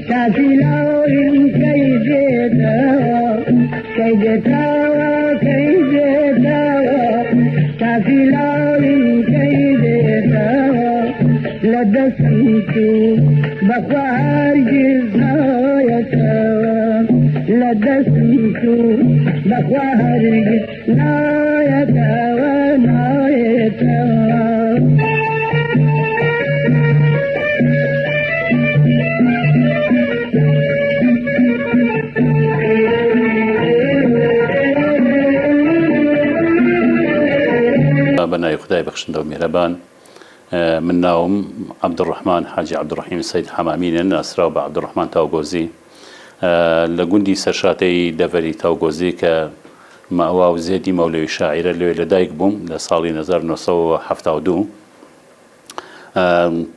تاسی لاوین کەی دێتەوە کەی دێتەوە کەی دێتەوە تاسی لاوین کەی دێتەوە لە دەستم چوو بەخوا هەرگیز نایەتەوە لە دەستم چوو بەخوا هەرگیز نایەتەوە نایەتەوە. بە ناوی خودای بەخشندە و میهرەبان من ناوم عەبدولڕەحمان حاجی عەبدولڕەحیم سەید حەمامینە ناسراو بە عەبدولڕەحمان تاوگۆزی لە گوندی سەرشاتەی دەڤەری تاوگۆزی کە مەئوا و زێدی مەولەوی شاعیرە لەوێ لەدایک بووم لە ساڵی 1972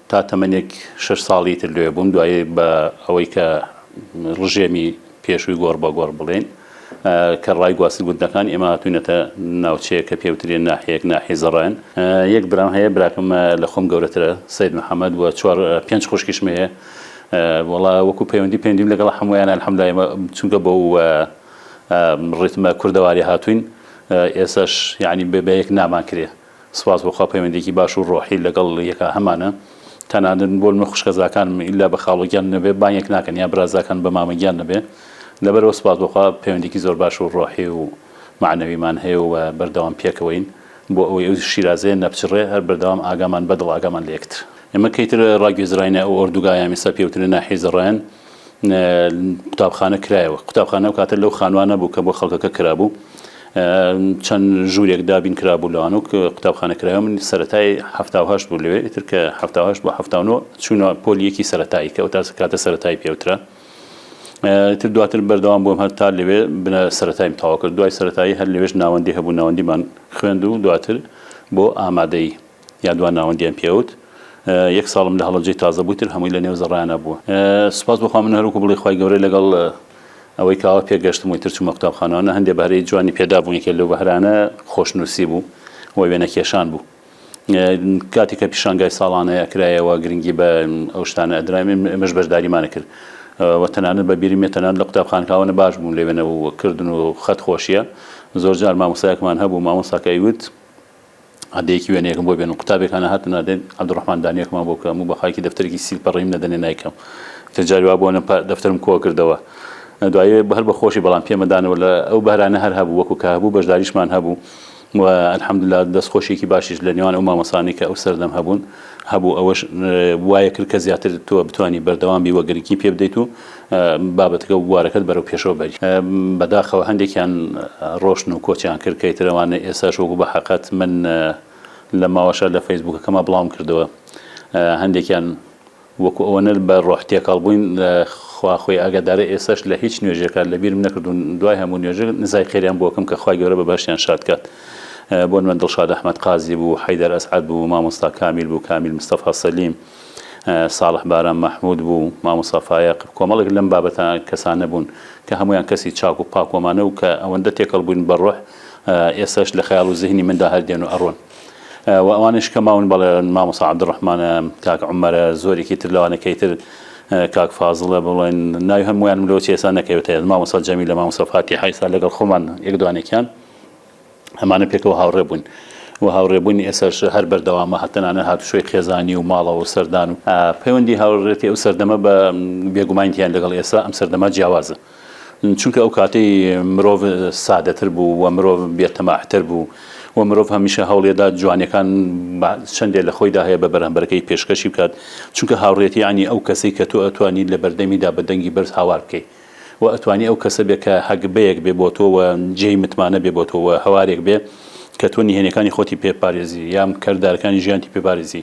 تا تەمەنێک شەش ساڵی تر لەوێ بووم دوایی بە ئەوەی کە ڕژێمی پێشووی گۆڕ بە گۆڕ بڵێین کە ڕای گواستن گوندەکان ئێمە هاتوینەتە ناوچەیەک کە پێوترێ ناحیەک ناحیەی زەڕایەن یەک برام هەیە براکەم لە خۆم گەورەترە سەید محەممەد و چوار پێنج خوشکیشم هەیە وەڵا وەکو پەیوەندی پەیوەندیم لەگەڵ هەموویان الحمدلله ئێمە چونکە بەو ڕیتمە کوردەواری هاتوین ئێسش یعنی بە یەک نامان کرێ سوپاس بۆ خوا پەیوەندیەکی باش و ڕۆحی لەگەڵ یەکا هەمانە تەنانەت بۆ نمونە خوشکەزاکانم ئیلا بە خاڵۆ گیان نەبێ بانگێک ناکەن یا برازاکان بە مامە گیان نەبێ لەبەرئەوە سوپاس بۆ خوا پەیوەندیەکی زۆر باش و ڕۆحی و مەعنەویمان هەیە و بەردەوام پێکەوەین بۆ ئەوەی ئەو شیرازەیە نەپچڕێ هەر بەردەوام ئاگامان بەدڵ ئاگامان لە یەکتر. ئێمە کەیتر ڕاگوێزراینە ئەو ئۆردوگایە ئێستا پێوترێ ناحیەی زەڕایەن قوتابخانە کرایەوە. قوتابخانە ئەو کاتە لەو خانوانە بوو کە بۆ خەڵکەکە کرابوو. چەند ژوورێک دابین کرابوو لەوان و قوتابخانە کرایەوە. من سەرەتای 78 بوو لەوێ، ئیتر کە 78 بۆ 79 چوونە پۆلی یەکی سەرەتایی کە ئەو کاتە سەرەتایی پێوترا. ئیتر دواتر بەردەوام بووم هەر تا لەوێ بنە سەرەتاییم تەواو کرد. دوای سەرەتایی هەر لەوێش ناوەندی هەبوو، ناوەندیمان خوێند و دواتر بۆ ئامادەیی. یا دوا ناوەندیان پێوت یەک ساڵم لە هەڵەبجەی تازە بوو تر هەمووی لە نێو زەڕایانا بووە سوپاس بۆ خوا من هەروەکو بڵێی خوای گەورە لەگەڵ ئەوەی کاوە پێگەشتم و تر چوومە قوتابخانەوانە هەندێ بەهرەی جوانی پێدا بوو یەکێ لەو بەهرانە خۆشنووسی بوو و وێنەکێشان بوو کاتێک کە پیشانگای ساڵانە ئەکرایەوە گرنگی بە ئەو شتانە ئەدرا ئێمەش بەشداریمانە کرد و تەنانەت بە بیرم تەنانەت لە قوتابخانەکانەوە باش بووم لە وێنە و کردن و خەت خۆشیە زۆر جار مامۆستایەکمان هەبوو مامۆستاکە ئەیوت هەدەیەکی وێنەیەکم بۆ بێنن قوتابێکان هاتن ئەدەن عەبدولڕەحمان دانیەکمان بۆ بکەم و بە خاکی دەفتەرێکی سیل پەڕیم نەدەنێ نایکەم تر جاری وا بۆ دەفتەرم کۆ کردەوە دوایی هەر بە خۆشی بەڵام پێمەدانەوە لە ئەو بەهرانە هەر هەبوو وەکو کە هەبوو بەشداریشمان هەبوو و الحمدلله دەستخۆشیێکی باشیش لە نێوان ئەو مامۆسانی کە ئەو سەردەم هەبوون هەبوو ئەوەش وایە کرد کە زیاتر تۆ بتانی بەردەوام بی وە گرنگی پێ بدەیت و بابەتەکە و بوارەکەت بەرەو پێشەوە بەری. بەداخەوە هەندێکیان ڕۆشتن و کۆچیان کرد کە ئیتر ئەوانە ئێستاش وەکو بە حەقەت من لە ماوەشا لە فەیسبووکەکەما بڵاوم کردەوە هەندێکیان وەکو ئەوەنە بە ڕۆح تێکەڵ بووین خوا خۆی ئاگادارە ئێستاش لە هیچ نوێژێکا لە بیرم نەکردوون دوای هەموو نوێژێک نزای خێریان بۆ ئەکەم کە خوای گەورە بە بەهەشتیان شاد کات بۆ نمونە دڵشاد ئەحمەد قازی بوو حەیدەر ئەسعەد بوو مامۆستا کامیل بوو کامیل مستەفا سەلیم ساڵح بارام مەحمود بوو، مامۆستا فایەق، کۆمەڵێک لەم بابەتە کەسانە بوون کە هەموویان کەسی چاک و پاک وەمانە و کە ئەوەندە تێکەڵ بووین بە ڕۆح ئێستاش لە خەیاڵ و زهنی مندا هەر دێن و ئەڕۆن و ئەوانەیش کە ماون بەڵێ مامۆستا عەبدولڕەحمانە، کاک عومەرە، زۆرێکی تر لەوانە کەی تر کاک فازڵە بڵێن ناوی هەموویانم لەوە چی ئێستا نەکەوێتە یاد مامۆستا جەمیلە، مامۆستا فاتیحە ئێستا لەگەڵ خۆمان یەک دوانێکیان. ئەمانە پێکەوە هاوڕێ بووین و هاوڕێ بوون ئێسەش هەر بەردەوامە تەنانەت هاتوچۆی خێزانی و ماڵەوە و سەردان و پەیوەندی هاوڕێتی ئەو سەردەمە بە بێگومانیان لەگەڵ ئێستا ئەم سەردەمە جیاوازە چونکە ئەو کاتەی مرۆڤ سادەتر بوو و مرۆڤ بێتەماحتر بوو و مرۆڤ هەمیشە هەوڵێدا جوانیەکان چەندێ لە خۆیدا هەیە بە بەرامبەرەکەی پێشکەشی بکات چونکە هاوڕێتی یانی ئەو کەسەی کە تۆ ئەتوانی لە بەردەمیدا بە دەنگی بەرز هاوار بکەی وە ئەتوانی ئەو کەسە بێ کە هەگبەیەک بێ بۆ تۆ و جێی متمانە بێ بۆ تۆ و هەوارێک بێ کە تۆ نهێنیەکانی خۆتی پێ پارێزی یان کردارەکانی ژیانتی پێ پارێزی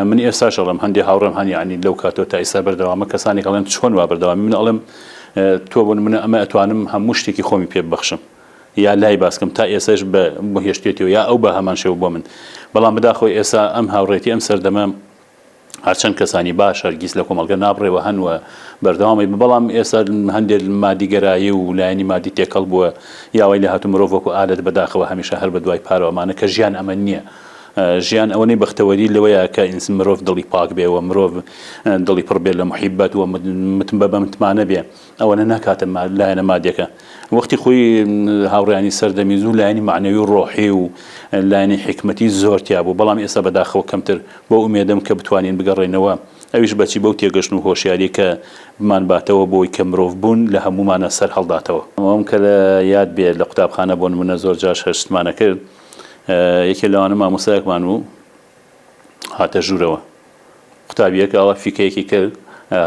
من ئێستاش ئەڵێم هەندێ هاوڕێم هەن یعنی لەو کاتەوە تا ئێستا بەردەوامە کەسانێک ئەڵێن چۆن وا بەردەوامی من ئەڵێم تۆ بۆ نمونە ئەمە ئەتوانم هەموو شتێکی خۆمی پێ ببەخشم یا لای باسکەم تا ئێسەش بە بۆ هێشتێتیەوە یا ئەو بە هەمان شێوە بۆ من بەڵام بەداخەوە ئێستا ئەم هاوڕێتی ئەم سەردەمە هەرچەند کەسانی باش هەرگیز لە کۆمەڵگە نابڕێ و هەن و بەردەوامە بەڵام ئێستا هەندێک مادیگەرایی و لایەنی مادی تێکەڵ بووە یا وای لێهاتوو مرۆڤ وەکو ئالەت بەداخەوە هەمیشە هەر بە دوای پارەوە ئەمانە کە ژیان ئەمە نییە. ژیان ئەوەنەی بەختەوەری لەوەیە کە ئینس مرۆڤ دڵی پاک بێ و مرۆڤ دڵی پڕ بێ لە موحیبەت و متمبە بە متمانە بێ ئەوەنە ناکاتە لایەنە مادیەکە وەختی خۆی هاوڕیانی سەردەمی زوو لایەنی مەعنەوی و ڕۆحی و لایەنی حیکمەتی زۆر تیا بوو بەڵام ئێستا بەداخەوە کەمتر بەو ئومێدەم کە بتوانین بگەڕێینەوە ئەویش بەچی بەو تێگەشتن و هۆشیاریە کە بمانباتەوە بۆی کە مرۆڤ بوون لە هەموومانا سەر هەڵداتەوە. ئەوەم کە لە یاد بێ لە قوتابخانە بۆ نموونە زۆر جار شتمان ئەکرد یەکێ لەوانە مامۆستایەکمان بوو هاتە ژوورەوە قوتابیەک ئاوا فیکەیەکی کرد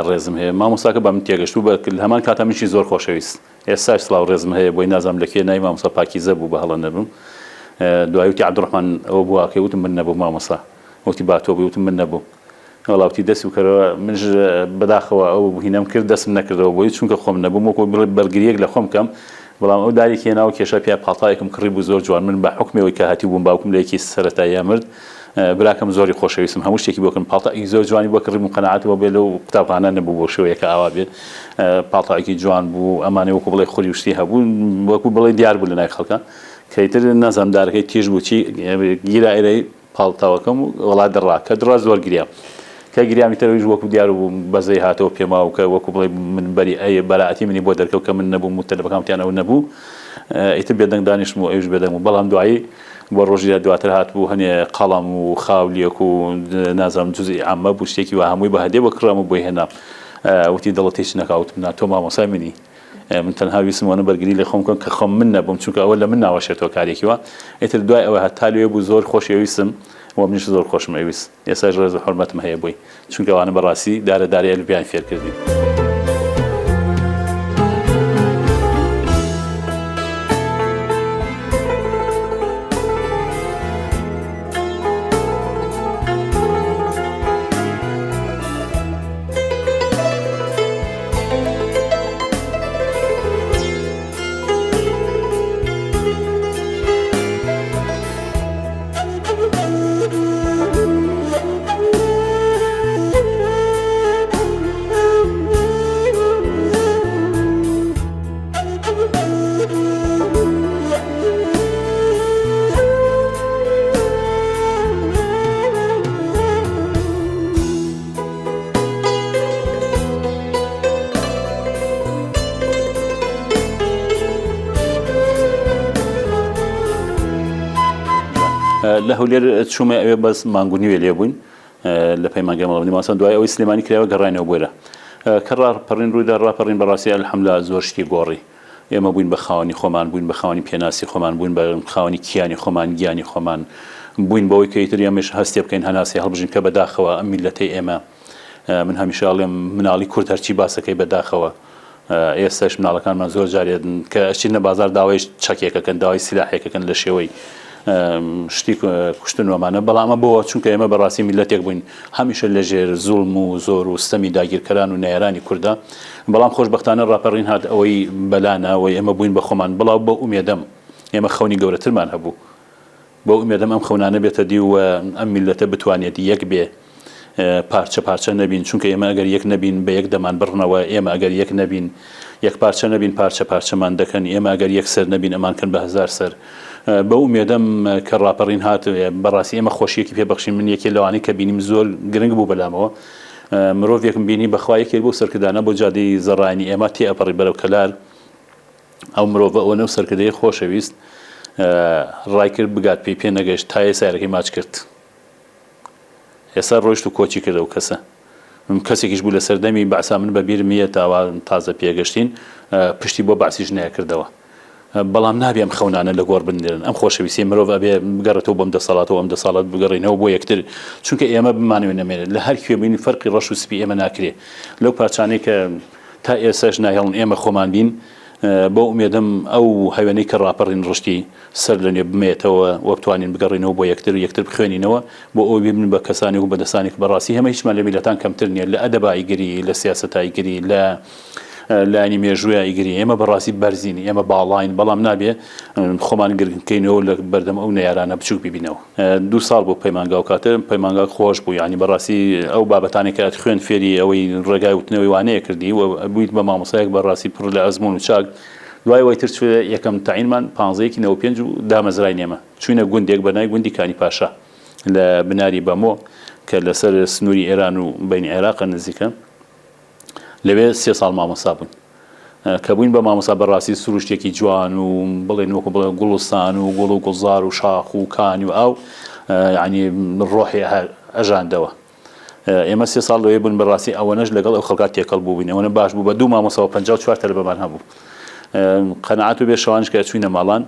ڕێزم هەیە مامۆستاکە بە من تێگەشت و بە هەمان کاتا منیشی زۆر خۆشەویست ئێستاش سڵاو ڕێزم هەیە بۆی نازانم لە کوێ ناوی مامۆستا پاکیزە بوو بە هەڵە نەبم دوای وتی عەبدوڕەحمان ئەوە بوو وتم من نەبووم مامۆستا وتی با تۆ بووی وتم من نەبووم وەڵا وتی دەست بکەرەوە منش بەداخەوە ئەو هینەم کرد دەستم نەکردەوە بۆی چونکە خۆم نەبووم وەکو بڵێ بەرگریەک لە خۆم کەم بەڵام ئەو دارێکی هێنا و کێشا پیا پاڵتاوێکم کڕی بوو زۆر جوان من بە حوکمی ئەوەی کە هەتیو بووم باوکم لە یەکی سەرەتاییا مرد براکەم زۆری خۆشەویستم هەموو شتێکی بۆ کردم پاڵتاوێکی زۆر جوانی بۆ کڕیم و قەناعەت بۆ بێ لەو قوتابخانە نەبوو بەو شێوەیە کە ئاوا بێ پاڵتاوێکی جوان بوو ئەمانەی وەکو بڵێ خوری و شتی هەبوو وەکو بڵێ دیار بوو لە ناوی خەڵکا کە ئیتر نازانم دارەکەی تیژ بوو چی گیرا ئێرەی پاڵتاوەکەم و وەڵا دڕا کە دڕا زۆر گریام کە گریام ئیتر ئەویش وەکو دیار بوو بەزەی هاتەوە پێما و کە وەکو بڵێ من بەری ئەی بەرائەتی منی بۆ دەرکەوت کە من نەبووم و تەلەبەکان وتیان ئەو نەبوو ئیتر بێدەنگ دانیشتم و ئەویش بێدەنگ بوو بەڵام دوایی بۆ ڕۆژی دواتر هاتبوو هەنێ قەڵەم و خاولیەک و نازانم جزئی عامە بوو شتێکی وا هەمووی بە هەدیە بۆ کڕام و بۆی هێنام وتی دڵت هیچ نەکا وتم نا تۆ مامۆستای منی من تەنها ویستم ئەوەنە بەرگری لە خۆم بکەم کە خۆم من نەبووم چونکە ئەوە لە من ناوەشێتەوە کارێکی وا ئیتر دوای ئەوە هەتا لەوێ بوو زۆر خۆشی ئەویستم و منیش زۆر خۆشم ئەویست ئێستاش ڕێز و حورمەتم هەیە بۆی چونکە ئەوانە بەڕاستی دارە دارەی ئەلفبیان فێر کردین. لە هەولێر چوومە ئەوێ بەس مانگ و نیوێ لێ بووین لە پەیمانگای مەڵبەندی مامۆستا دوای ئەوەی سلێمانی کرایەوە گەڕاینەوە بۆێرە کە ڕاپەڕین ڕوویدا ڕاپەڕین بەڕاستی الحمدللە زۆر شتی گۆڕی ئێمە بووین بە خاوەنی خۆمان، بووین بە خاوەنی پێناسی خۆمان، بووین بە خاوەنی کیانی خۆمان، گیانی خۆمان، بووین بەوەی کە ئیتر ئێمەش هەستێ بکەین هەناسەی هەڵبژین کە بەداخەوە ئەم میللەتەی ئێمە من هەمیشە ئەڵێم مناڵی کورد هەرچی باسەکەی بەداخەوە ئێستاش مناڵەکانمان زۆر جارێ کە ئەچینە بازار داوای چەکێکەکەن داوای سیلاحێکەکەن لە شێوەی شتی کوشتن وەمانە بەڵام ئەمە بۆ چونکە ئێمە بەڕاستی میللەتێک بووین هەمیشە لەژێر زوڵم و زۆر و ستەمی داگیرکەران و نەیارانی کوردە بەڵام خۆشبەختانە ڕاپەڕین هات ئەوەی بەلانا و ئێمە بووین بە خۆمان بڵاو بەو ئومێدەم ئێمە خەونی گەورەترمان هەبوو بەو ئومێدەم ئەم خەونانە بێتە دی و ئەم میللەتە بتوانێت یەک بێ پارچە پارچە نەبین چونکە ئێمە ئەگەر یەک نەبین بە یەک دەمان بڕنەوە ئێمە ئەگەر یەک نەبین یەک پارچە نەبین پارچە پارچەمان دەکەن ئێمە ئەگەر یەک سەر نەبین ئەمان کەن بە هەزار سەر بەو ئومێدەم کە ڕاپەڕین هات بەڕاستی ئێمە خۆشیەکی پێ بەخشین من یەکێ لەوانەی کە بینیم زۆر گرنگ بوو بەلامەوە مرۆڤێکم بینی بەخوا یەکێک بەو سەرکردانە بۆ جادەی زەڕایەنی ئێمە تێ ئەپەڕی بەرەو کەلار ئەو مرۆڤە ئەوەنە و سەرکردەی خۆشەویست ڕای کرد بگات پێی پێ نەگەشت تایەی سەیارەکەی ماچ کرد ئێستا ڕۆیشت و کۆچی کرد ئەو کەسە کەسێکیش بوو لە سەردەمی بەعسا من بە بیرم یە تاوا تازە پێگەشتین پشتی بۆ بەعسیش نەکردەوە بەڵام نابێ ئەم خەونانە لە گۆڕ بنرێن ئەم خۆشەویستی مرۆڤ ئەبێ بگەڕێتەوە بۆم دەسەڵاتەوە ئەم دەسەڵات بگەڕێنەوە بۆ یەکتر چونکە ئێمە بمانەوێ نەمێنێت لە هەر کوێ بین فەرقی ڕەش و سپی ئێمە ناکرێ لەو پارچانەی کە تا ئێسەش ناهێڵن ئێمە خۆمان بین بەو ئومێدەم ئەو هەوێنەی کە ڕاپەڕین ڕشتی سەر لە نوێ بمێتەوە و بتوانین بگەڕێینەوە بۆ یەکتر و یەکتر بخوێنینەوە بۆ ئەوەی ببین بە کەسانێک و بە دەسانێک بەڕاستی ئێمە هیچمان لە میللەتان کەمتر نییە لە ئەدەبا ئیگری لە سیاسەتا ئیگری لە لایەنی مێژوویا ئیگری ئێمە بەڕاستی بەرزین ئێمە باڵاین بەڵام نابێ خۆمان گرنگ بکەینەوە لە بەردەم ئەو نەیارانە بچووک ببینەوە. دوو ساڵ بوو پەیمانگا و کاتێ پەیمانگا خۆش بوو یانی بەڕاستی ئەو بابەتانەی کە ئەتخوێند فێری ئەوەی ڕێگای وتنەوەی وانەیە کردی و بوویت بە مامۆستایەک بەڕاستی پڕ لە ئەزموون و چاک دوای ئەوەی تر چووە یەکەم تەعینمان پانزەیەکی 95 و دامەزراین ئێمە چووینە گوندێک بە ناوی گوندی کانی پاشا. لە بناری بەمۆ کە لەسەر سنووری ئێران و بەینی عێراقە نزیکە لەوێ سێ ساڵ مامۆستا بووین. کە بووین بە مامۆستا بەڕاستی سروشتێکی جوان و بڵێن وەکو بڵێ گوڵستان و گوڵ و گوڵزار و شاخ و کانی و ئاو یعنی ڕۆحی ئەژاندەوە. ئێمە سێ ساڵ لەوێ بووین بەڕاستی ئەوەنەش لەگەڵ ئەو خەڵکا تێکەڵ بووبین ئەوەنە باش بوو بە دوو مامۆستاوە 54 تەلەبەمان هەبوو. قەناعەت و بێ شەوانیش کە ئەچووینە ماڵان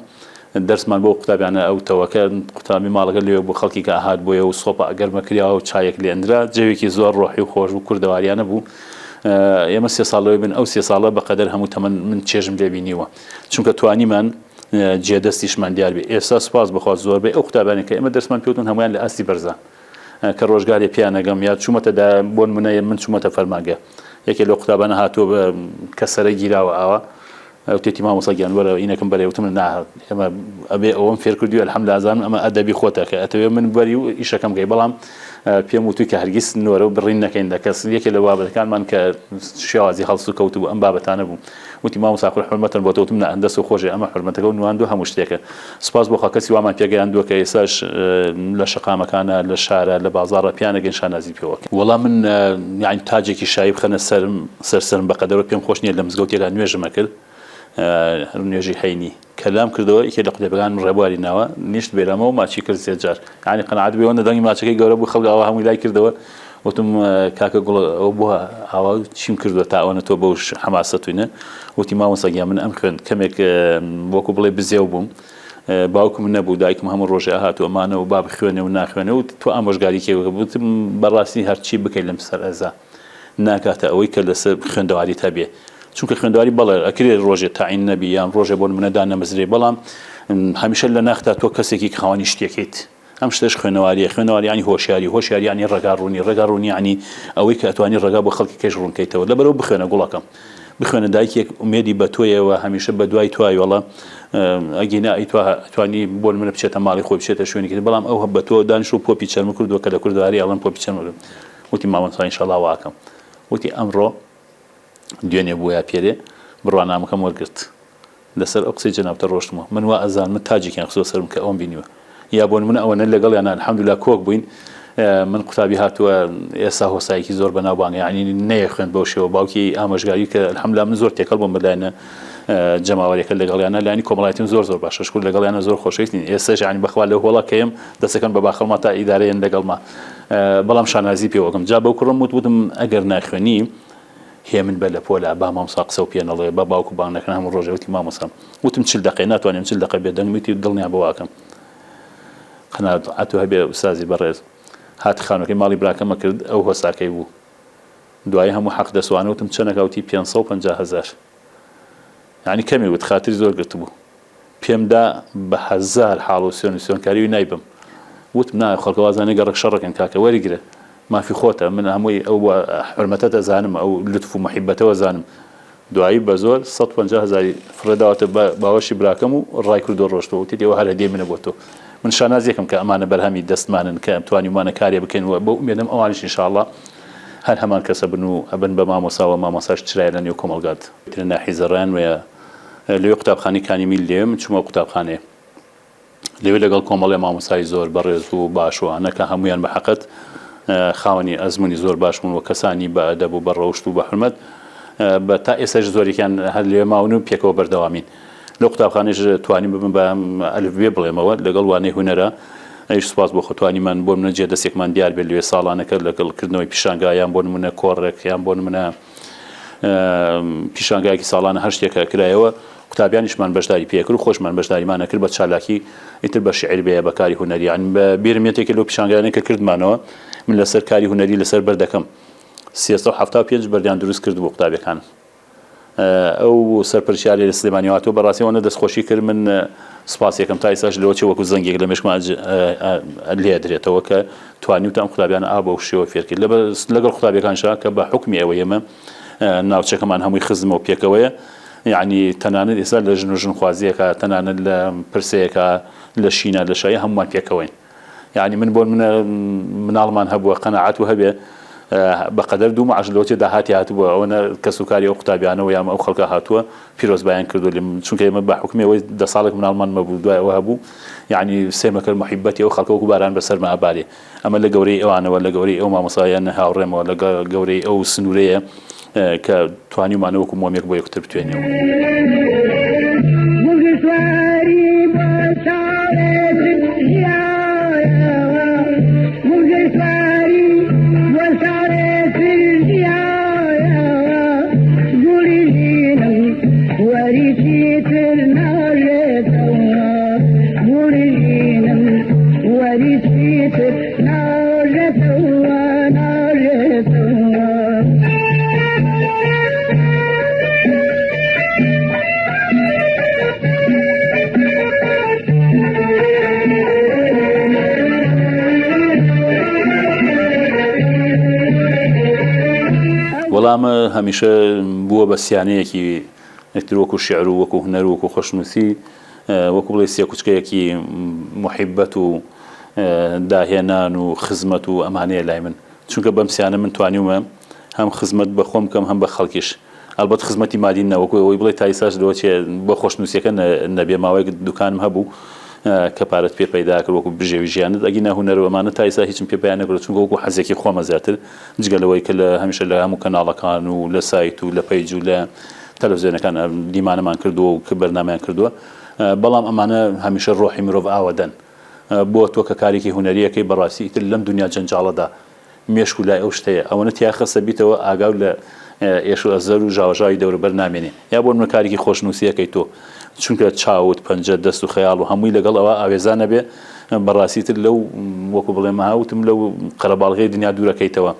دەرسمان بۆ قوتابیانە ئەوتەوە کە قوتابی ماڵەکە لەوێ بوو خەڵکی کە ئەهات بۆیە و سۆپا گەرمە کریاوە و چایەک لێ ئەندرا جەوێکی زۆر ڕۆحی و خۆش و کوردەواریانە بوو ئێمە سێ ساڵ لەوێ بن ئەو سێ ساڵە بەقەدەر هەموو تەمەن من چێژم لێ بینیوە چونکە توانیمان جێدەستیشمان دیار بێ ئێستا سوپاس بخوا زۆربەی ئەو قوتابیانە کە ئێمە دەرسمان پێوتون هەمویان لە ئاستی بەرزان کە ڕۆژگارێ پێیان ئەگەم یا چوومەتە دا بۆ نمونە من چوومەتە فەرمانگە یەکێ لەو قوتابانە هاتووە بە کەسەرە گیراوە ئاوا وتێتی مامۆستا گیان وەرە ئینەکەم بەرێ وتم نا ئێمە ئەبێ ئەوەم فێر کردووی الحمدلله ئەزانم ئەمە ئەدەبی خۆتە کە ئەتەوێ من بەری و ئیشەکەم بکەی بەڵام پێم وتووی کە هەرگیز نۆرە و بڕین نەکەین لە کەس یەکێ لە بابەتەکانمان کە شێوازی هەڵسوکەوت بوو ئەم بابەتانە بوو وتی مامۆستا خۆی حورمەتن بۆ تۆ وتم نا دەست خۆشێ ئەمە حورمەتەکە و نواندوو هەموو شتێکە سوپاس بۆ خوا کەسی وامان پێگەیاندووە کە ئێستاش لە شەقامەکانە لە شارە لە بازاڕە پیانەگەین شانازی پێوە کەین. وەڵا من یانی تاجێکی شایی بخەنە سەرم سەر سەرم بەقەدەرەوە پێم خۆش نییە لە مزگەوتێکا نوێژم ئەکرد نوێژی هەینی کە لام کردەوە یەکێ لە قوتابیەکانم ڕێبواری ناوە نیشت بێرەمەوە ماچی کرد سێ جار یانی قەناعەت بێ ئەوەندە دەنگی ماچەکەی گەورە بوو خەڵک ئاوا هەمووی لای کردەوە وتم کاکە گوڵ ئەوە بۆ ئاوا چیم کردووە تا ئەوەنە تۆ بەو حەماسەتوینە وتی مامۆستا گیان من ئەم خوێند کەمێک وەکو بڵێ بزێو بووم باوکم نەبوو دایکم هەموو ڕۆژێ ئەهات و ئەمانە و با بخوێنێ و ناخوێنێ و تۆ ئامۆژگاری کێ وتم بەڕاستی هەرچی بکەیت لەم سەر ئەزا ناکاتە ئەوەی کە لەسەر خوێندەواریت هەبێ چونکە خوێندەواری بەڵێ ئەکرێ ڕۆژێ تاعین نەبی یان ڕۆژێ بۆ نمونە دانەمەزرێ بەڵام هەمیشە لە ناختا تۆ کەسێکی خاوەنی شتێکیت ئەم شتەش خوێنەواریە خوێنەواری یانی هۆشیاری هۆشیاری یانی ڕێگا ڕوونی ڕێگا ڕوونی یانی ئەوەی کە ئەتوانی ڕێگا بۆ خەڵکی کەش ڕوون کەیتەوە لەبەرەوە بخوێنە گوڵەکەم بخوێنە دایکێک ئومێدی بە تۆیەوە هەمیشە بە دوای توایۆڵە ئەگینا ئەی تو توانی بۆ منە بچێتە ماڵی خۆی بچێتە شوێنێکی تر بەڵام ئەو بە تۆ دانیش و پۆپی چەرمە کردووە کە لە کوردەواری ئەڵێن پۆپی چەرمە وتی مامۆستا ئینشاڵڵا واکەم وتی ئەمڕۆ دوێنێ بوو یا پێرێ بڕوانامەکەم وەرگرت لەسەر ئەو قسەی جەنابتە ڕۆشتمەوە من وا ئەزانم من تاجێکیان خستوە سەرم کە ئەوم بینیوە یا بۆ نمونە ئەوەنە لەگەڵیانا الحمدللە کۆک بووین من قوتابی هاتووە ئێستا هۆسایەکی زۆر بەناوبانگە یعنی نەیەخوێند بەو شێوە باوکی ئامۆژگاری کە الحمدللە من زۆر تێکەڵ بووم بە لایەنە جەماوەریەکە لەگەڵیانە لایەنی کۆمەڵایەتیم زۆر زۆر باشە شکر لەگەڵیانە زۆر خۆشەویستین ئێستاش یعنی بەخوا لەو هۆڵا کەیم دەسەکەن بە باخەڵما تا ئیدارەیەن لەگەڵما بەڵام شانازی پێوەکەم جا بەو کوڕم وت وتم ئەگەر ناخوێنی هێمن بە لە پۆلا با مامۆستا قسەو پێ نەڵێ با باوک و بانگ نەکەن هەموو ڕۆژێ وتی مامۆستا وتم 40 دەقەیە ناتوانم 40 دەقە بێدەنگ وتی دڵنیا بە واکەم قەناعەت و هەبێ ئوستازی بەڕێز هات خانوەکەی ماڵی براکەمە کرد ئەو هۆساکەی بوو دوایی هەموو حەق دەسوانە وتم چەنەکە وتی 550 هەزار یعنی کەمی وت خاتری زۆر گرتبوو پێم دا بە هەزار حاڵ و سوێن و سوێنکاری و نایبەم. وتم نا خەڵکە وازانێ گەڕەک شەڕەکەن کاکە وەریگرە مافی خۆتە من هەمووی ئەو حورمەتەت ئەزانم ئەو لوتف و موحیبەتەوە زانم. دوایی بە زۆر 150 هەزاری فڕێ داوەتە باوەشی براکەم و ڕای کردووە ڕۆشتووە وتی ئەوە هەر هەدیەی منە بۆ تۆ. من شانازیەکەم کە ئەمانە بەرهەمی دەستمانن کە توانیومانە کارێ بکەین و بەو ئومێدەم ئەوانیش ان شاء اللە هەر هەمان کەسە بن و ئەبن بە مامۆستا و مامۆستاش چرایە لە نێو کۆمەڵگاد. لە ناحیەی زەڕایەن وەیە لەوێ قوتابخانەی کانی میل لەوێ من چوومە قوتابخانەیە لەوێ لەگەڵ کۆمەڵێ مامۆستای زۆر بەڕێز و باش و ئەوانە کە هەموویان بە حەقت خاوەنی ئەزموونی زۆر باش بوون و کەسانی بە ئەدەب و بە ڕەوشت و بە حورمەت بە تا ئێستاش زۆرێکیان هەر لەوێ ماون و پێکەوە بەردەوامین لەو قوتابخانەیش توانیم ببم بە ئەلف بێ بڵێمەوە لەگەڵ وانەی هونەرە ئەویش سوپاس بۆ خۆ توانیمان بۆ نمونە جێ دەستێکمان دیار بێت لەوێ ساڵانەکە لەگەڵ کردنەوەی پیشانگا یان بۆ نمونە کۆڕێک یان بۆ نمونە پیشانگایەکی ساڵانە هەر شتێک کرایەوە قوتابیانیشمان بەشداری پێکرد و خۆشمان بەشداریمان ئەکرد بە چالاکی ئیتر بە شیعر بێ بە کاری هونەری یان بە بیرم یەتێکە لەو پیشانگایانەی کە کردمانەوە من لەسەر کاری هونەری لەسەر بەردەکەم 375 بەردیان دروست کرد بۆ قوتابیەکان ئەو سەرپەرشتیارەی لە سلێمانی هاتووە بەڕاستی ئەوەندە دەستخۆشی کرد من سپاسی یەکەم تا ئێستاش لەوە چێ وەکو زەنگێک لە مێشکما لێ ئەدرێتەوە کە توانیوتە ئەم قوتابیانە ئا بەو شێوە فێر کرد لەگەڵ قوتابیەکانشا کە بە حوکمی ئەوەی ئێمە ناوچەکەمان هەمووی خزمە و پێکەوەیە یعنی تەنانەت ئێستا لە ژن و ژنخوازیەکە تەنانەت لە پرسەیەکە لە شینە لە شایی هەموومان پێکەوەین یعنی من بۆ منە مناڵمان هەبووە قەناعەت و هەبێ. بەقەدەر دوو معاش لەوەچێ داهاتی هاتبووە ئەوەنە کەسوکاری ئەو قوتابیانەوە یان ئەو خەڵکە هاتووە پیرۆزبایان کردووە لێم چونکە ئێمە بە حوکمی ئەوەی دە ساڵێک مناڵمان مەبوو دوای ئەوە هەبوو یعنی سێمەکەر محیبەتی ئەو خەڵکە وەکو باران بەسەرما ئەبارێ ئەمە لە گەورەی ئەوانەوە لە گەورەی ئەو مامۆستایان هاوڕێمەوە لە گەورەی ئەو سنوورەیە کە توانیومانە وەکو مۆمێک بۆ یەکتر بتوێنەوە. وەڵام هەمیشە بووە بە سیانەیەکی ئیتر وەکو شیعر و وەکو هونەر و وەکو خۆشنووسی وەکو بڵێی سێکوچکەیەکی موحیبەت و داهێنان و خزمەت و ئەمانەیە لای من چونکە بەم سیانە من توانیومە هەم خزمەت بە خۆم بکەم هەم بە خەڵکیش ئەلبەت خزمەتی مادی نە وەکو ئەوەی بڵێ تا ئیستاش لەوە چێ بۆ خۆشنووسیەکە نەبێ ماوەیەک دوکانم هەبوو کە پارەت پێ پەیدا کرد وەکو بژێوی ژیانت ئەگینا هونەر و ئەمانە تا ئیستا هیچم پێ پەیا نەکردووە چونکە وەکو حەزێکی خۆمە زیاتر جگە لەوەی کە لە هەمیشە لە هەموو کەناڵەکان و لە سایت و لە page و لە تەلەفزیۆنەکان دیمانەمان کردووە و بەرنامەیان کردووە بەڵام ئەمانە هەمیشە ڕۆحی مرۆڤ ئاوەدەن بۆ تۆ کە کارێکی هونەریەکەی بەڕاستی ئیتر لەم دنیا جەنجاڵەدا مێشک و لای ئەو شتەیە ئەوەنە تیا خەستە بیتەوە ئاگاو لە ئێش و ئەزەر و ژاوەژاوی دەوروبەر نامێنێ یا بۆ نمونە کارێکی خۆشنووسی ئەکەی تۆ چونکە چاوت پەنجە دەست و خەیاڵ و هەمووی لەگەڵ ئەوە ئاوێزان ئەبێ بەڕاستی تر لەو وەکو بڵێم ها وتم لەو قەرەباڵغی دنیا دوورەکەیتەوە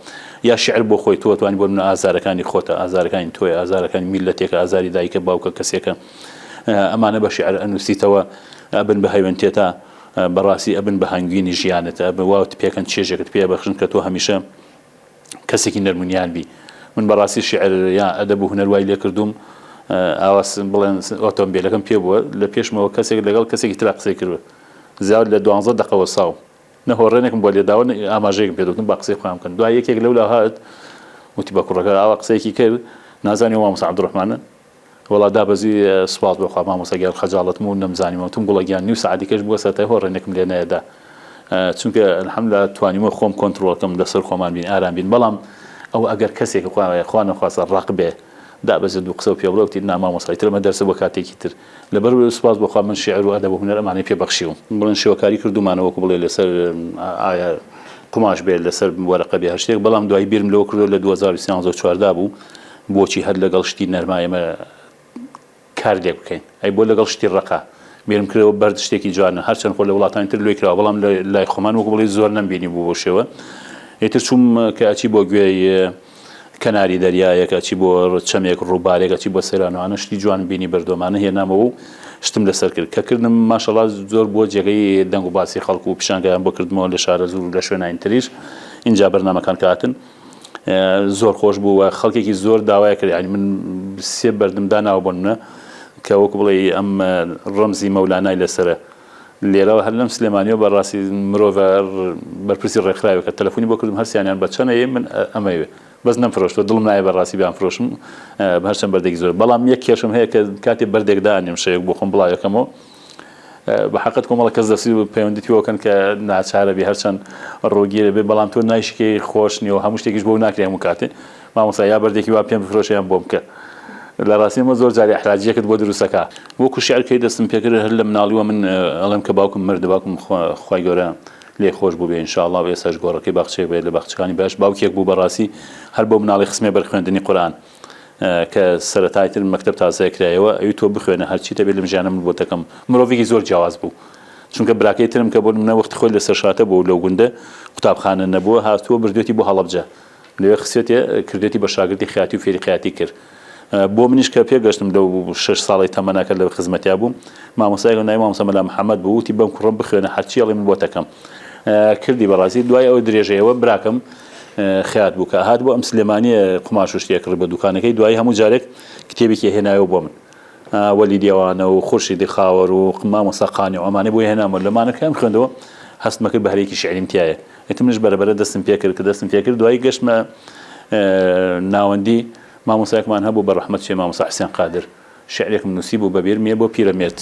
یا شعر بۆ خۆی تۆ توانی بۆ نمونە ئازارەکانی خۆتە ئازارەکانی تۆیە ئازارەکانی میللەتێکە ئازاری دایکە باوکە کەسێکە ئەمانە بە شعر ئەنووسیتەوە ئەبن بە هەوێنتێتا بەڕاستی ئەبن بە هەنگوینی ژیانت ئەبن واوت پێکەن چێژێکت پێ بەخشن کە تۆ هەمیشە کەسێکی نەرمونیان بی من بەڕاستی شیعر یا ئەدەب و هونەر وای لێ کردووم ئاوا بڵێن ئۆتۆمبیلەکەم پێ بووە لە پێشمەوە کەسێک لەگەڵ کەسێکی ترا قسەی کردووە زیاد لە دوانزە دەقە وەساوم نە هۆڕێنێکم بۆ لێداوە نە ئاماژەیەکم پێ دەوتم با قسەی خۆیان بکەن دوای یەکێک لەولا هات وتی بە کوڕەکە ئاوا قسەیەکی کرد نازانی ئەو مامۆستا عەبدولڕەحمانە وەڵا دابەزی سوپاس بۆ خوا مامۆستا گیان خەجاڵەتم و نەمزانیوە وتم گوڵە گیان نیو سەعاتی کەش بووە سەرەتای هۆڕێنێکم لێ نەیەدا چونکە الحمدللە توانیومە خۆم کۆنتڕۆڵ کەم لەسەر خۆمان بین ئارام بین بەڵام ئەو ئەگەر کەسێک خوا نەخواستە ڕەق بێ دابەزێ دوو قسە و پێ بڵێ وتی نا مامۆستا ئیتر ئەمە دەرسە بۆ کاتێکی تر لەبەر سوپاس بۆ خوا من شیعر و ئەدەب و هونەر ئەمانەی پێ بەخشیوم. بڵێن شێوەکاری کردوومانە وەکو بڵێ لەسەر ئایا قوماش بێ لەسەر وەرەقە بێ هەر شتێک بەڵام دوایی بیرم لەوە کردەوە لە 2013 و 14 بوو بۆچی هەر لەگەڵ شتی نەرما ئێمە کار لێک بکەین ئەی بۆ لەگەڵ شتی ڕەقا بیرم کردەوە بەرد شتێکی جوانە هەرچەند خۆ لە وڵاتانی تر لۆی کراوە بەڵام لە لای خۆمان وەکو بڵێی زۆر نەمبینی بوو بەو شێوە ئیتر چووم کە ئەچی بۆ گوێی کەناری دەریایەک ئەچی بۆ چەمێک ڕووبارێک ئەچی بۆ سەیرانوانە شتی جوان بینی بەردۆمانە هێنامەوە و شتم لەسەر کرد کە کردم ماشەڵا زۆر بووە جێگەی دەنگ و باسی خەڵک و پیشانگایان بۆ کردمەوە لە شارەزوور و لە شوێنانی تریش ئینجا بەرنامەکان کە هاتن زۆر خۆش بوو و خەڵکێکی زۆر داوای کرد یعنی من سێ بەردم داناوە بۆ نمونە کە وەکو بڵێ ئەم ڕەمزی مەولانای لەسەرە لێرەوە هەر لەم سلێمانیەوە بەڕاستی مرۆڤ بەرپرسی ڕێکخراوێکە تەلەفۆنی بۆ کردم هەرسیانیان بە چەنەیە من ئەمەوێ بەس نەمفرۆشتوە دڵم نایە بەڕاستی بیانفرۆشم هەرچەند بەردێکی زۆر بەڵام یەک کێشم هەیە کە کاتێ بەردێک دانێم شەوێک بۆ خۆم بڵاوەکەمەوە بە حەقت کۆمەڵە کەس دەستی پەیوەندیت پێوەکەن کە ناچارە بی هەرچەند ڕووگیرە بێ بەڵام تۆ نایشکەی خۆش نییە و هەموو شتێکیش بۆ ناکرێ هەموو کاتێ مامۆستا یا بەردێکی وا پێم بفرۆشە یان بۆم بکە لە ڕاستی ئەمە زۆر جاری ئەحراجیەکت بۆ دروستەکە وەکو شعر کەی دەستم پێکرد هەر لە مناڵیوە من ئەڵێم کە باوکم مرد باوکم خوای گەورە لێ خۆش بوو بێ ئینشاءاللە و ئێستاش گۆڕەکەی باخچەیەک بێت لە باخچەکانی بەهەشت باوکێک بوو بەڕاستی هەر بۆ مناڵی خستمیە بەر خوێندنی قورئان کە سەرەتای تر مەکتەب تازە کرایەوە ئەوی تۆ بخوێنە هەرچی دەبێت لەم ژیانە من بۆت دەکەم مرۆڤێکی زۆر جیاواز بوو چونکە براکەی ترم کە بۆ نمونە وەختی خۆی لەسەر شاتە بوو لەو گوندە قوتابخانە نەبووە هاتووە بردوێتی بۆ هەڵەبجە لەوێ خسێتێ کردێتی بە شاگردی خیاتی و فێری خیاتی کرد بۆ منیش کە پێگەشتم لەو شەش ساڵی تەمەنا کە لە خزمەتیا بووم مامۆستایەک ناوی مامۆستا مەلا محەممەد بوو وتی بەم کوڕەم بخوێنە هەرچی ئەڵێ من بۆت ئەکەم کردی بەڕاستی دوای ئەوە درێژەیەوە براکەم خەیات بوو کە هات بۆ ئەم سلێمانیە قوماش و شتێک کڕی بۆ دوکانەکەی دوایی هەموو جارێک کتێبێکی هێنایەوە بۆ من وەلی دێوانە و خورشیدی خاوەر و مامۆستا قانی و ئەمانەی بۆ هێنامەوە لەمانە کەم خوێندەوە. هەستمە کرد بەهرەیەکی شیعریم تیایە. ئیتر منیش بەرە بەرە دەستم پێ کرد، کە دەستم پێ کرد دوایی گەشتمە ناوەندی، مامۆستایەکمان هەبوو بە ڕەحمەت چێ مامۆستا حسێن قادر، شیعرێکم نووسیبوو بە بیرم یە بۆ پیرەمێرد.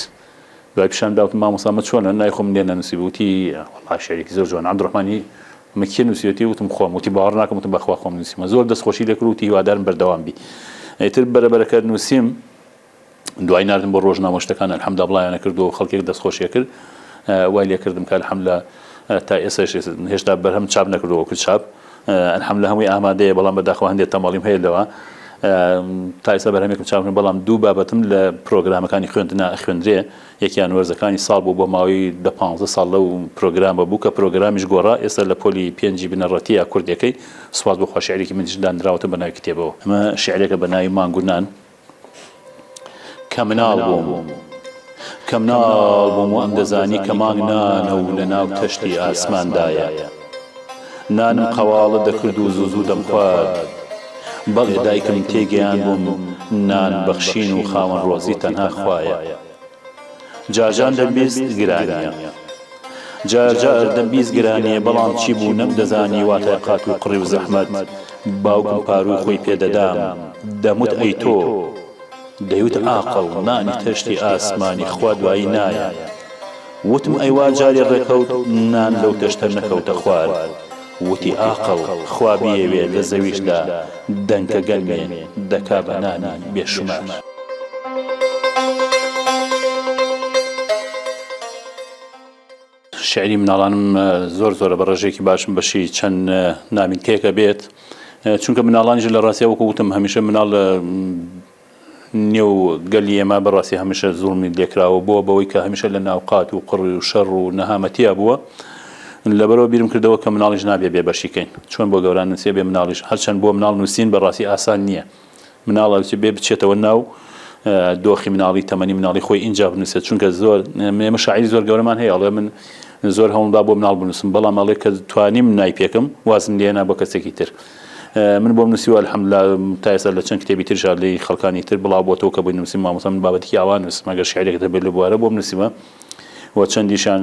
دوای پیشان دا وتم مامۆستا ئەمە چۆنە ناوی خۆم لێ نەنووسیبوو، وتی وەڵا شیعرێکی زۆر جوانە عەبدولڕەحمانی ئەمە کێ نووسیوێتی؟ وتم خۆم، وتی باوەڕ ناکەم، وتم بەخوا خۆم نووسیومە. زۆر دەستخۆشی لێ کرد وتی هیوادارم بەردەوام بی. ئیتر بەرە بەرە کە نووسیم دوای ناردم بۆ ڕۆژنامە شتەکان الحمدللە بڵاویانە کردەوە و خەڵکێک دەستخۆشی کرد وای لێ کردم کە الحمدللە تا ئێسەش هێشتا بەرهەم چاپ نەکردەوە وەکو چاپ الحمدللە هەمووی ئامادەیە بەڵام بەداخەوە هەندێک تەمەڵیم هەیە لەوە تا ئێستا بەرهەمێکم چاپ نەکردووە بەڵام دوو بابەتم لە پرۆگرامەکانی خوێندنا ئەخوێندرێ یەکیان وەرزەکانی ساڵ بوو بۆ ماوەی دە پانزە ساڵ لەو پرۆگرامە بوو کە پرۆگرامیش گۆڕا ئێستا لە پۆلی پێنجی بنەڕەتیە کوردیەکەی سوپاس بۆ خوا شیعرێکی منیش دانراوەتە بە ناوی کتێبەوە. ئەمە شیعرێکە بە ناوی مانگ و نان. کە مناڵ بووم. کە مناڵ بووم وام دەزانی کە مانگ نانە و لە ناو تەشتی ئاسماندایە. نانم قەواڵە دەکرد و زوو زوو دەمخوارد. بەڵێ دایکم تێیگەیاندبووم نان بەخشین و خاوەن ڕۆزی تەنها خوایە. جارجار دەمبیست گرانییە. جارجار دەمبیست گرانییە بەڵام چی بوو نەمدەزانی واتای قات و قڕی و زەحمەت. باوکم پارووی خۆی پێ دەدام. دەموت ئەی تۆ؟ دەیوت ئاقڵ نانی تەشتی ئاسمانی خوا دوایی نایە. وتم ئەی وا جارێ ڕێکەوت نان لەو تەشتە نەکەوتە خوار. وتی ئاقڵ خوا بیەوێ لە زەویشدا دەنکە گەنمێ دەکا بە نانی بێ شومار. شیعری مناڵانم زۆر زۆرە بە ڕێژەیەکی باشم بەشی چەند نامیلکەیەکە بێت چونکە مناڵانیش لە ڕاستیا وەکو وتم هەمیشە مناڵ نێو گەلی ئێمە بەڕاستی هەمیشە زوڵمی لێکراوە بووە بەوەی کە هەمیشە لە ناو قات و قڕی و شەڕ و نەهامەتیا بووە لەبەرەوە بیرم کردەوە کە مناڵیش نابێ بێ بەشی کەین چۆن بۆ گەوران نووسێ بێ مناڵیش هەرچەند بۆ مناڵ نووسین بەڕاستی ئاسان نییە مناڵ ئەوچێ بێ بچێتەوە ناو دۆخی مناڵی تەمەنی مناڵی خۆی ئینجا بنووسێت چونکە زۆر ئێمە شاعیری زۆر گەورەمان هەیە ئەڵێ من زۆر هەوڵدا بۆ مناڵ بنووسم بەڵام ئەڵێ کە توانیم نایپێکم وازم لێنا بۆ کەسێکی تر من بۆم نووسیوە الحمدللە تا ئێستا لە چەند کتێبی ترشا لێی خەڵکانی تر بڵاو بۆتەوە کە بۆی نووسیم مامۆستا من بابەتێکی ئاوا نووسم ئەگەر شیعرێکت هەبێت لە بوارە بۆم نووسیوە و چەندیشان